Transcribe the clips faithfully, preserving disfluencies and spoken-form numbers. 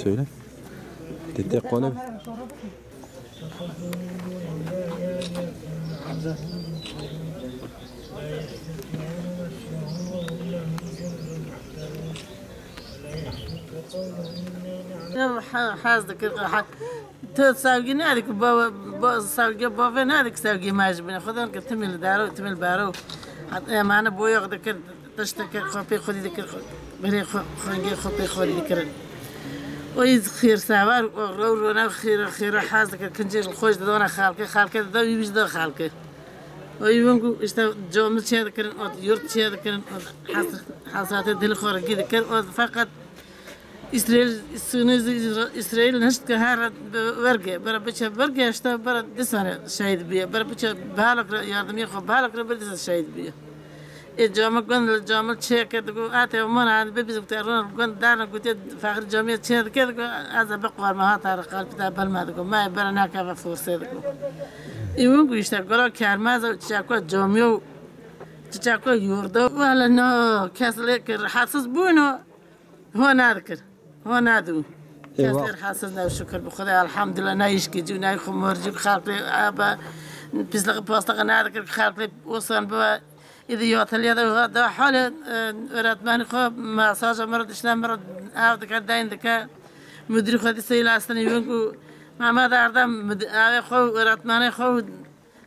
Söyle. Tete kolay. Hez dikir, ha, tu sevgî nedikir, ba, ba, sevgî bavê nedikir, sevgî me ji binê. Xwedê ke timî li daro, timî li baro. Hat, e, mane boyox dikir, tişt dikir, xwe pê xwedî dikir, xwe, berê xwe, xwengê xwe pê xwedî dikirin. O yî xêrsever, o rew rone xêr, xêr hez dikir, kincê li xwe ji didona xelkê, xelkê dida wî, wî ji da xelkê. O yî win ku işte camî çê dikirin, o yurt çê dikirin, o has-, hasatê dilê xwe rigî dikir, o feqet Îsraîl, Sîyonîzm, Îsra-, Îsraîl nişt ke her bi wergê, bera biçe wergê, işte bera dîsa şehîd bûye, bera biçe balok re yardimiyê xwe, balok re bir dîsa şehîd bûye. Ê cami gund li cami çê kir, digo, "Ate, mona, bibîzim te ron gund dana," gotiye, "Fexrî camiye çê dike," digo, "Ez ê biqwarme ha tarî qalpî te bilme," digo, "Me bera nakeve forsê," digo. Ê win ku işte, gula kermez û çiçeko camiye û çiçeko yurda. Wele no, kes lê ke rahatsiz bûno, ho nadikir, ho nadu. Kes Eyvah. Lê rahatsiz ne, şükür bi Xwedê, elhamdülillah, ne îşkî cû, ne xumor cû, xelk lê ebe, pisliqi pastiqi nadikir, xelk lê osan bibe. Îdî ya teliya de, de halê, e, öğretmenî xwe mesaja min re dişne, min re ev dike, deyn dike. Müdürî xwe dî seyî lastine yûn ku Mehmet Erdem, müdü-, evê xwe, öğretmenê xwe,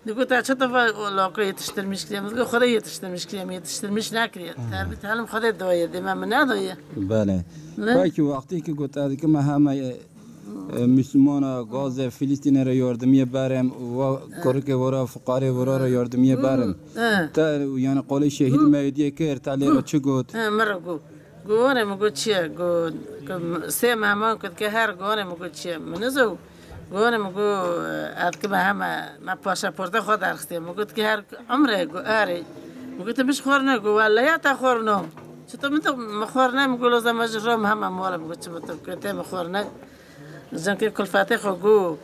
digot, "Te çi diva o lako yetiştirmiş kiriye?" Min digot, "Xwedê yetiştirmiş kiriye, min yetiştirmiş nekiriye. Terbît helim Xwedê doye, dê me min nedoye." Belê. Ne? Belkî wextê ki got, "Ez dikime heme, e, e, Müslümana, Gaze, Filistîne re yardimiyê berim, wa kurikê wara, fuqarê wara re yardimiyê berim." He. Te, yani, qolê şehîd Hı. Mehdiye kir, te lê re çi got? He, min re got. Got, "Were," min got, "Çi ye?" Got, "Sê mehman kut ke her," got, "Were," min got, "Çi ye?" Min nizo. Got, "Were," min got, "Ez dikime heme, me pasaporta xwe derxistiye." Min got, "Ke her umre?" Got, "Erê." Min got, "Tu min ji xwe re ne?" Got, "Wele ya te xwe re no." Çito min tu min xwe re ne? Min got, "Loza me ji ro me heme mole," min got, "Çi min tu ke te min xwe re ne?" Zinkê kulfetê xwe got,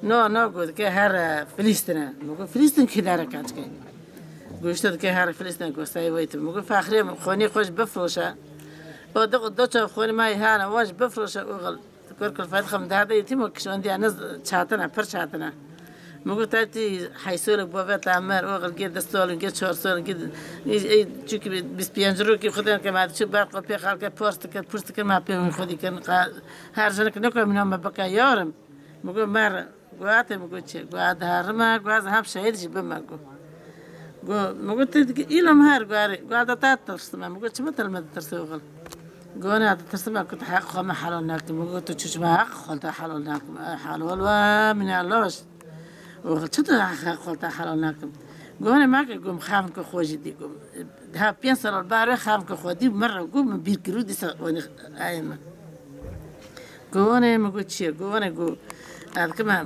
"No, no," got, "Dike here Filistîne." Min got, "Filistîn kî dere keçikê?" Got, "Îşte dike here Filistîne," got, "Sey weyt." Min got, "Fexrê min xonî xwe jî bifroşe. O du, du çav xonî me hene, wan jî bifroşe, oxil." Kur kulfet xwe min derde yetîm û kişandiye niz çatine, pir çatine. Min got, "Te tî heysolek bavê te mir, oxil gê du sal, gê çar sal, gê, ê, ê, çunkî bîst pênc rokî xwedên ke me diçû ber xwe pê xelke pars dikir, pûrs dikir, me pê hûn xwedî kirin. Qa-, her jinik niko min me bike yarim." Min got, "Mer." Got, "Ate," min got, "Çi?" Got, "Ez diherime," got, "Ez hem şehîd jî bime," got. Got, min got, "Tu dikî îlam her," got, "Erê." Got, "Ez de te tirsime." Min got, "Çima te li me ditirse oxil?" Got, "Erê, ez ditirsime ku tu heq xwe me helal nekim." Min got, "Tu çi çima heq xwe te helal nekim? Ey helal we, min e laş." Oxil, "Çi tu heq xwe te helal nekim?" Got, "Erê, me ke," got, "min xevn ke xwe jî dî," got. "Daha pênc sal ber wê xevn ke xwe dî, min re got, min bîr kir û dîsa wanî eyê min." Got, "Were," min got, "Çi ye?" Got, "Were," got, "Ez dikime,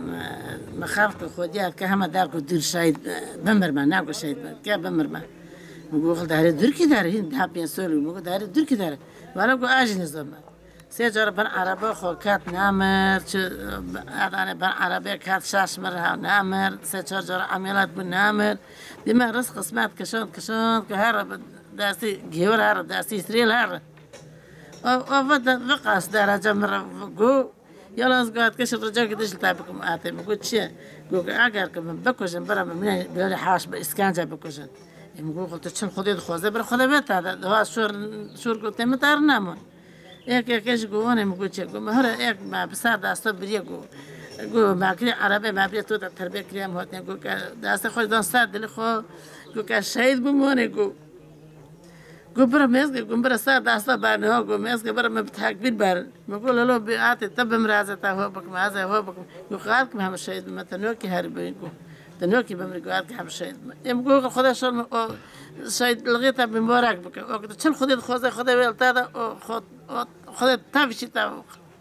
min xelk xwedî, ez dike heme der ku dûr şehîd, e, bimirme, ne ku şehîd be, ke bimirme." Min got, "Xil derê dûr kî derê, hîn daha pênc sol." Min got, "Derê dûr kî derê?" Wele got, "Ez jî nizanme." Sê cara bin erebe xwe ket nemir, çi, e, ez anê bin erebe ket şaş mir ha nemir, sê çar cara emeliyat bû nemir. Dîme rizq qismet kişand, kişand, ku here bi destî gêwir here, destî Îsraîl here. O, o ve de, ve qas derece min re got, "Yalnız gat ke şi rica ki dişli te bikim atê." Min got, "Çi ye?" Got, "Eger ki min bikujin, bira min, min bira haş bi iskence bikujin." E, min got, "Xwe tu çil Xwedê dixwaze, bira Xwedê ve te de. Daha şor, şor got, te min ter nemon." Ek, ek, ek, ji got, "Were," min got, "Çi ye?" Got, "Me here ek, me bi ser dasta biriye," got. Got, "Me kiriye erebe, me biriye to de terbe kiriye, em hatiye." Got, "Ke dasta xwe dan ser dilê xwe." Got, "Ke şehîd bûm," were got. Got, "Bira mêzge," got, "bira ser dasta berne ha," got, "mêzge bira me bi tekbîr berin." Min got, "Lelo bi atê te bimre, ez ê te ho bikim, ez ê ho bikim." Got, "Qal kim hem şehîd bime, te nokî herî bî," got. "Te nokî bimrî," got, "Ez kim hem şehîd bime." Ê min got, "Xwedê şol min o şehîdlixê te bi mubarek bike. O ki tu çil Xwedê dixwaze, Xwedê wê li te de, o xwe, o Xwedê te vişî te."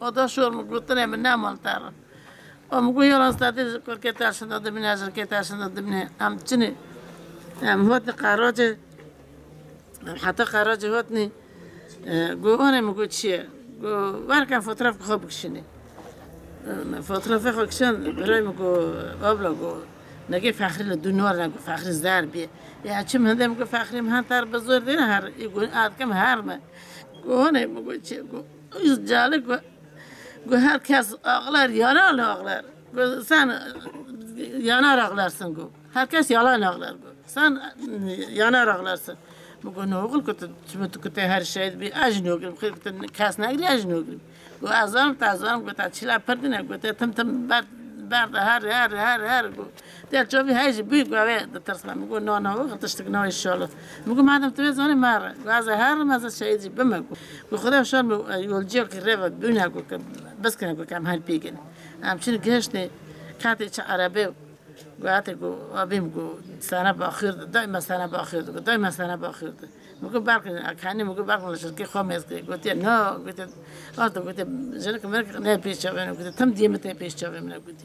O da şor min gotinê min nemal te re. O min got, "Yalan stadê ji kurkê te şinda dimine, jirkê te şinda dimine." Em çinê, em hotnê Qeracê, em heta Qeracê hotnê. E, got, "Were," min got, "Çi ye?" Got, "Werke fotoğraf xwe bikişînê." E, fotoğrafê xwe kişand, birayê min got, "Abla," got, Nege Fexrî li dû nor ne, Fexrî zer bî. Ya çim hinde min got, Fexrî min her ter bi zor dêne her, ê got, a dikim her me. Got, hone min got, çi got, îz calik got, got, her kes ağlar, yalan ağlar. Got, sen yanar ağlarsın got. Her kes yalan ağlar got. Sen yanar ağlarsın. Min got, ne oğul got, çi min tu got, her şey bî, ez jî nogrim. Xêr got, kes negirî, ez jî nogrim. Got, ez zanim, te zanim, got, te çila pir dine, got, te tim tim ber, ber de her, her, her, her, got. Del çavî hey jî bû, got, ve ditirsme. Min got, na, na, got, tiştik na inşallah. Min got, madem tu vê zanî, me re. Got, ez herim, ez şehîd jî bime, got. Got, Xuda şan min, e, yolciyek rêve bûne, got, ke biskine, got, ke em her pêgin. Em çin gihiştê, katê çi erebe, got, ate, got, abim, got, sana baxirdi, daima sana baxirdi, got, daima sana baxirdi. Min got, belkî, kanî min got, belkî li şirkê xwe mêz kiriye. Gotiye, na, gotiye, ato, gotiye, jinik minik ne pêş çavê min, gotiye, tim diyê min tê pêş çavê min, gotiye.